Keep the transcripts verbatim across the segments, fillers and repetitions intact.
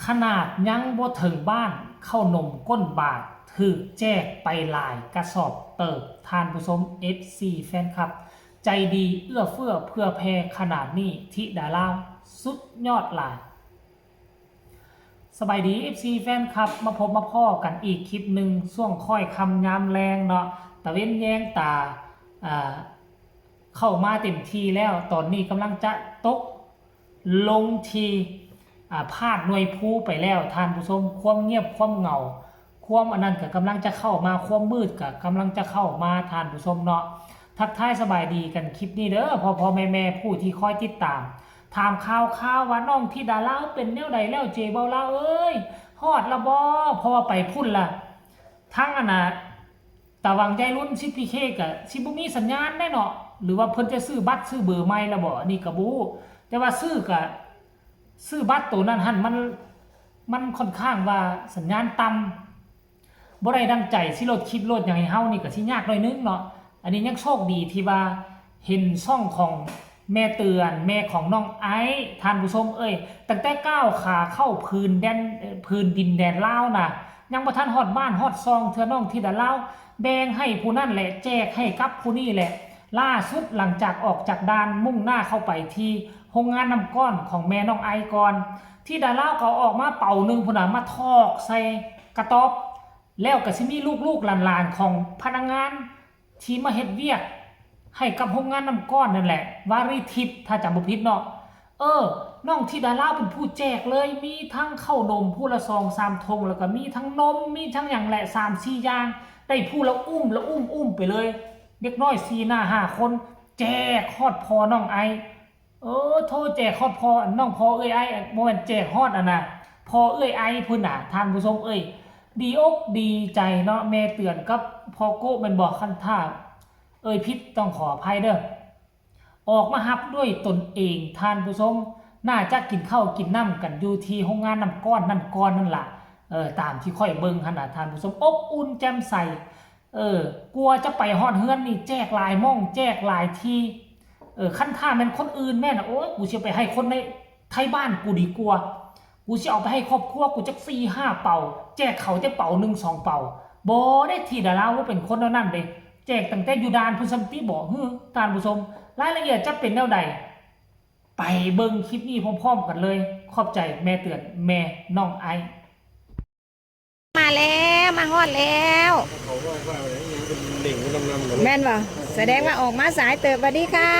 ขนาดยังบ่ถึงบ้าน ข้าวหนมก้นบาท ถูกแจกไปหลายกระสอบเติบ ท่านผู้ชม เอฟซี แฟนคลับ ใจดีเอื้อเฟื้อเผื่อแผ่ขนาดนี้ ธิดาลาวสุดยอดหลาย สบายดี เอฟซี แฟนคลับ มาพบมาพ้อกันอีกคลิปหนึ่ง ช่วงค่อยค่ำยามแลงเนาะ ตะเว็นแยงตา อ่า เข้ามาเต็มที่แล้ว ตอนนี้กำลังจะตกลงที่ อ่า พาดหน่วยภูไปแล้ว ท่านผู้ชม ความเงียบความเหงา ความอันนั้นก็กำลังจะเข้ามา ความมืดก็กำลังจะเข้ามา ท่านผู้ชมเนาะ ทักทายสบายดีกันคลิปนี้เด้อ พ่อพ่อแม่แม่ผู้ที่คอยติดตาม ถามข่าวข่าวว่าน้องธิดาลาวเป็นแนวใดแล้ว เจเบาลาวเอ้ย ฮอดละบ่ เพราะว่าไปพุ่นละ ทั้งอันน่ะ ตะวังยายรุ่น สิทธิ์พีเค กะสิบ่มีสัญญาณแน่เนาะ หรือว่าเพิ่นจะซื้อบัตรซื้อเบอร์ใหม่แล้วบ่ อันนี้ก็บ่ฮู้ แต่ว่าซื้อกะ ซื้อบัตรตัวนั้นหั่นมัน มันค่อนข้างว่าสัญญาณต่ำ บ่ได้ดังใจ สิโหลดคลิปโหลดหยังให้เฮานี่ก็สิยากหน่อยนึงเนาะ อันนี้ยังโชคดีที่ว่าเห็นช่องของแม่เตือน แม่ของน้องไอซ์ ท่านผู้ชมเอ้ย ตั้งแต่ก้าวขาเข้าพื้นแดน เอ่อ พื้นดินแดนลาวนะ ยังบ่ทันฮอดบ้านฮอดซองเทื่อ น้องธิดาลาวแบ่งให้ผู้นั่นแหละ แจกให้กับผู้นี่แหละ ล่าสุดหลังจากออกจากด่านมุ่งหน้าเข้าไปที่โรงงานน้ำก้อนของแม่น้องไอซ์ก่อน ธิดาลาวก็ออกมาเป๋าหนึ่งพุ้นน่ะ มาถอกใส่กระต๊อบ แล้วก็สิมีลูกๆหลานๆของพนักงานที่มาเฮ็ดเวียกให้กับโรงงานน้ำก้อนนั่นแหละ วารีทิพย์ ถ้าจำบ่ผิดเนาะ เออ น้องธิดาลาวเป็นผู้แจกเลย มีทั้งข้าวหนมผู้ละสองสามถุง แล้วก็มีทั้งนม มีทั้งหยังแหละ สามสี่อย่าง ได้ผู้ละอุ้มละอุ้มอุ้มไปเลย เด็กน้อยสี่หน้าห้าคน แจกฮอดพ่อน้องไอซ์ เออ โทรแจกฮอดพ่อ อันน้องพ่อเอื้อยไอ บ่แม่นแจกฮอดอันน่ะ พ่อเอื้อยไอพุ้นน่ะ ท่านผู้ชมเอ้ย ดีอกดีใจเนาะ แม่เตือนกับพ่อโก้แม่นบ่ คันถ้าเอ่ยผิดต้องขออภัยเด้อ ออกมาฮับด้วยตนเอง ท่านผู้ชม น่าจะกินข้าวกินน้ำกันอยู่ที่โรงงานน้ำก้อนนั่นก่อนนั่นล่ะ เออ ตามที่ข้อยเบิ่งหั่นน่ะ ท่านผู้ชม อบอุ่นแจ่มใส เออ กว่าจะไปฮอดเฮือนนี่แจกหลายหม่อง แจกหลายที่ เออ คันถ้าแม่นคนอื่นแม่นน่ะ โอ้ย กูสิไปให้คนในไทบ้านกูดีกว่า กูสิเอาไปให้ครอบครัวกูจักสี่ห้าเป๋า แจกเขาจักเป๋าหนึ่งสองเป๋า บ่ได้ ธิดาลาวบ่เป็นคนแนวนั้นเด้ แจกตั้งแต่อยู่ด่านพุ้นซ้ำติบ่ หือ ท่านผู้ชม รายละเอียดจะเป็นแนวใด ไปเบิ่งคลิปนี้พร้อมๆกันเลย ขอบใจแม่เตือน แม่น้องไอซ์ มาแล้ว มาฮอดแล้ว เขาว่าว่าอะไรยังเป็นเหล่งดำๆเลย แม่นบ่ แสดงว่าออกมาสายเติบ สวัสดีค่ะ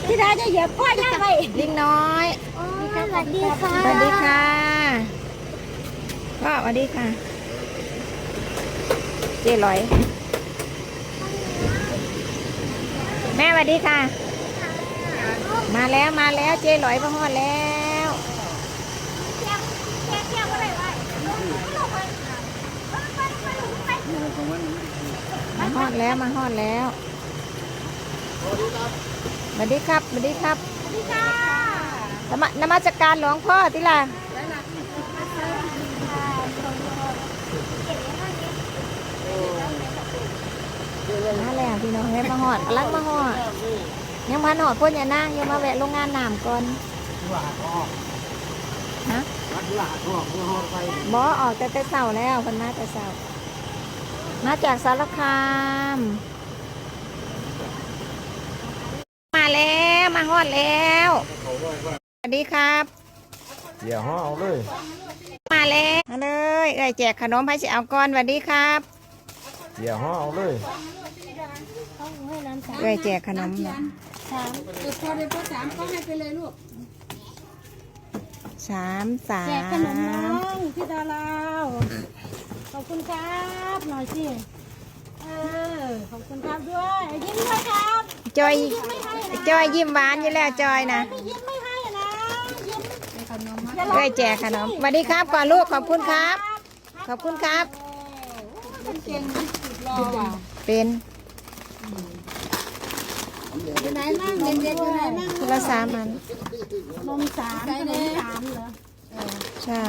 ธิดาจะเหยียบพ่อย่าไป ลิงน้อย อ๋อ สวัสดีค่ะ สวัสดีค่ะ พ่อ สวัสดีค่ะ เจ๊ลอย แม่ สวัสดีค่ะ มาแล้ว มาแล้ว เจ๊ลอยมาฮอดแล้ว มาฮอดแล้ว มาฮอดแล้ว สวัสดีครับ สวัสดีครับ สวัสดีค่ะ นม- นมัสการหลวงพ่อติล่ะ มาแล้วพี่น้องเอ้ย มาฮอด กำลังมาฮอด ยังพันฮอดโพนยานางอยู่ มาแวะโรงงานน้ำก่อน ฮะ บ่ ออกแต่แต่เช้าแล้ว เพิ่นมาแต่เช้า มาจากสารคาม มาแล้ว มาฮอดแล้ว สวัสดีครับ เดี๋ยวห่อเอาเลย มาแล้ว มาเลย เอื้อยแจกขนม ไผสิเอาก่อน สวัสดีครับ เดี๋ยวห่อเอาเลย เอื้อยแจกขนมนะ สาม เออ พอเลย พอสามก็ให้ไปเลยลูก สาม สาม แจกขนมน้องธิดาลาว ขอบคุณครับ หน่อยสิ เออ ขอบคุณครับด้วย ยิ้มด้วยครับ จอย ยิ้มไม่ให้นะ จอยยิ้มหวานอยู่แล้ว จอยนะ ไม่ยิ้มไม่ให้นะ ยิ้ม เอื้อยแจกขนม สวัสดีครับก่อนลูก ขอบคุณครับ ขอบคุณครับ มันเก่ง มันสุดหล่อว่ะ เป็น อยู่ไหนมั่ง เด็กๆอยู่ไหนมั่ง คนละสามอัน นมสาม ขนมสามเหรอ ใช่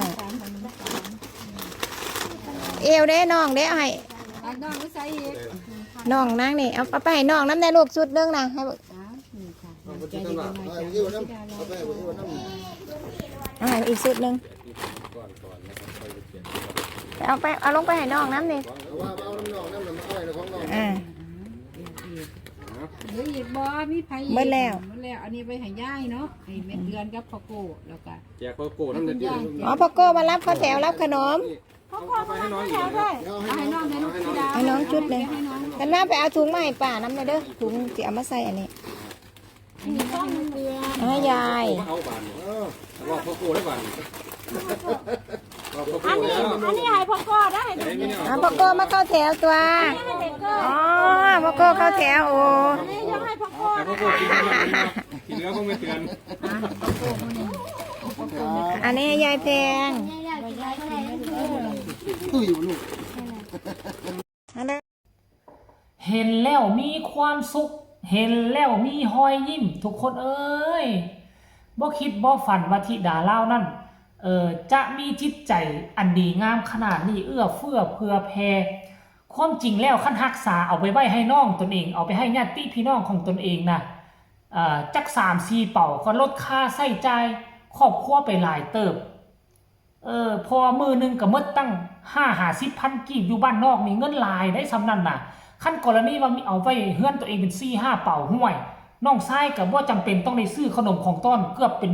เอวเด้ น้องเด้ เอาให้ อ่ะ น้องไม่ใส่อีก น้องนางนี่ เอา เอาไปให้น้องนำแน่ลูก ชุดหนึ่งนะ ให้ อ้าว นี่ค่ะ เอาไปที่ตลาด เอาไปที่ตลาด เอาไปที่ตลาด เอาไปที่ตลาด เอาให้อีกชุดหนึ่ง เอาไป เอาลงไปให้น้องน้ำนี่ เอาว่าเอาน้ำนองน้ำมันเอาไว้ในของนอง อ่า เหลืออีกบ่มีไผอีก เบิดแล้ว เบิดแล้ว อันนี้ไปให้ยายเนาะให้แม่เดือนกับพ่อโก้แล้วก็ แจกพ่อโก้น้ำเดือน อ๋อพ่อโก้มารับข้าวแถวรับขนม พ่อโก้มาทำแถวด้วยให้น้องได้ลูกสีดา ให้น้องชุดหนึ่ง ให้น้อง กันว่าไปเอาถุงมาให้ป้าน้ำหน่อยเด้อ ถุงสิเอามาใส่อันนี้ อันนี้ต้องเดือน เอาให้ยาย เอาบานว่าพ่อโก้ได้บานว่าพ่อ อัน โก้ นี้ แล้ว อันนี้ให้พ่อโก้ได้ ไอ้นี่เนี่ย เอาพ่อโก้มาเข้าแถวตัว ให้เด็กก็ อ๋อพ่อโก้เข้าแถว โอ้ อันนี้ยังให้พ่อโก้ ให้พ่อโก้กินที่มันนะกินแล้วก็ไม่เตือน อันนี้ให้ยายแพง ตุ้ยลูก อันนั้น เห็นแล้วมีความสุข เห็นแล้วมีฮอยยิ้ม ทุกคนเอ้ย บ่คิดบ่ฝันว่าธิดาลาวนั่น เออ จะมีจิตใจอันดีงามขนาดนี้ เอื้อเฟื้อเผื่อแผ่ ความจริงแล้วคันฮักษาเอาไปไว้ให้น้องตนเอง เอาไปให้ญาติพี่น้องของตนเองนะ เอ่อ จักสามสี่เป๋าก็ลดค่าใช้จ่ายครอบครัวไปหลายเติบ เออ พอมื้อหนึ่งก็หมดตั้งห้าหาสิบพันกีบ อยู่บ้านนอกนี่เงินหลายได้ส่ำนั่นน่ะ คันกรณีว่ามีเอาไว้เฮือนตัวเองเป็นสี่ห้าเป๋า ห้วย น้องชายก็บ่จำเป็นต้องได้ซื้อขนมของต้อนเกือบเป็น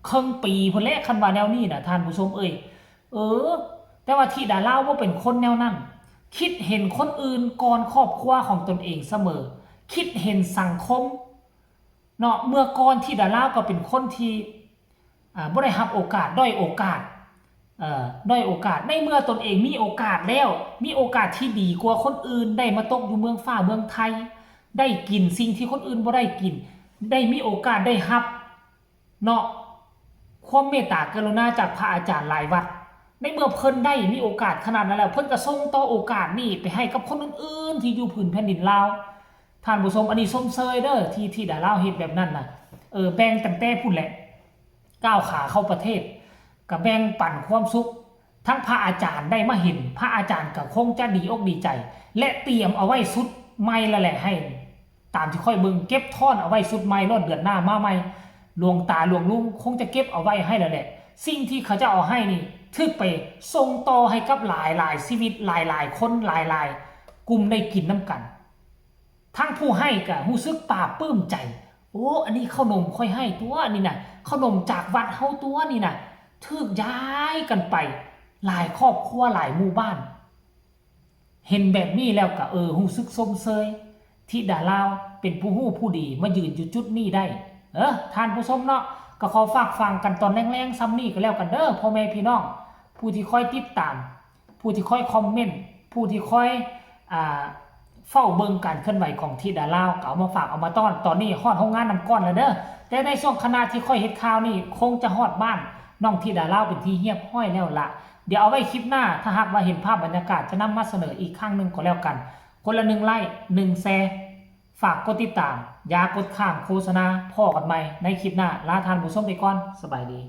เคิ่งปีพุ้นแหละ คันว่าแนวนี้น่ะ ท่านผู้ชมเอ้ย เออ แต่ว่าธิดาลาวบ่เป็นคนแนวนั้น คิดเห็นคนอื่นก่อนครอบครัวของตนเองเสมอ คิดเห็นสังคม เนาะ เมื่อก่อนธิดาลาวก็เป็นคนที่ อ่า บ่ได้รับโอกาส ด้อยโอกาส เอ่อ ด้อยโอกาส ในเมื่อตนเองมีโอกาสแล้ว มีโอกาสที่ดีกว่าคนอื่น ได้มาตกอยู่เมืองฟ้าเมืองไทย ได้กินสิ่งที่คนอื่นบ่ได้กิน ได้มีโอกาสได้รับ เนาะ ความเมตตากรุณาจากพระอาจารย์หลายวัด ในเมื่อเพิ่นได้มีโอกาสขนาดนั้นแล้ว เพิ่นก็ส่งต่อโอกาสนี้ไปให้กับคนอื่นๆที่อยู่พื้นแผ่นดินลาว ท่านผู้ชม อันนี้ชมเชยเด้อ ที่ธิดาลาวเฮ็ดแบบนั้นน่ะ เออ แบ่งตั้งแต่พุ้นแหละ ก้าวขาเข้าประเทศ ก็แบ่งปันความสุข ทั้งพระอาจารย์ได้มาเห็น พระอาจารย์ก็คงจะดีอกดีใจ และเตรียมเอาไว้ชุดใหม่แล้วแหละ ให้ ตามที่ข้อยเบิ่ง เก็บทอนเอาไว้ชุดใหม่โลด เดือนหน้ามาใหม่ หลวงตาหลวงลุงคงจะเก็บเอาไว้ให้แล้วแหละ สิ่งที่เขาเจ้าเอาให้นี่ ถืกไปส่งต่อให้กับหลายๆชีวิต หลายๆคน หลายๆกลุ่มได้กินนำกัน ทั้งผู้ให้ก็รู้สึกปลาบปลื้มใจ โอ้ อันนี้ขนมข้อยให้ตั๊วนี่น่ะ ขนมจากวัดเฮาตั๊วนี่น่ะ ถืกย้ายกันไป หลายครอบครัว หลายหมู่บ้าน เห็นแบบนี้แล้วก็ เออ รู้สึกชมเชย ธิดาลาวเป็นผู้ฮู้ผู้ดีมายืนอยู่จุดนี้ได้ เออ ท่านผู้ชมเนาะ ก็ขอฝากฟังกันตอนแรงๆส่ำนี้ก็แล้วกันเด้อ พ่อแม่พี่น้อง ผู้ที่คอยติดตาม ผู้ที่คอยคอมเมนต์ ผู้ที่คอย อ่า เฝ้าเบิ่งการเคลื่อนไหวของธิดาลาว ก็เอามาฝากเอามาต้อน ตอนนี้ฮอดโรงงานน้ำก้อนแล้วเด้อ แต่ในช่วงขณะที่ข้อยเฮ็ดข่าวนี่ คงจะฮอดบ้านน้องธิดาลาวเป็นที่เรียบร้อยแล้วละ เดี๋ยวเอาไว้คลิปหน้า ถ้าหากว่าเห็นภาพบรรยากาศจะนำมาเสนออีกครั้งหนึ่งก็แล้วกัน คนละหนึ่งไลค์ หนึ่งแชร์ ฝากกดติดตาม อย่ากดข้ามโฆษณา พ้อกันใหม่ในคลิปหน้า ลาท่านผู้ชมไปก่อน สบายดี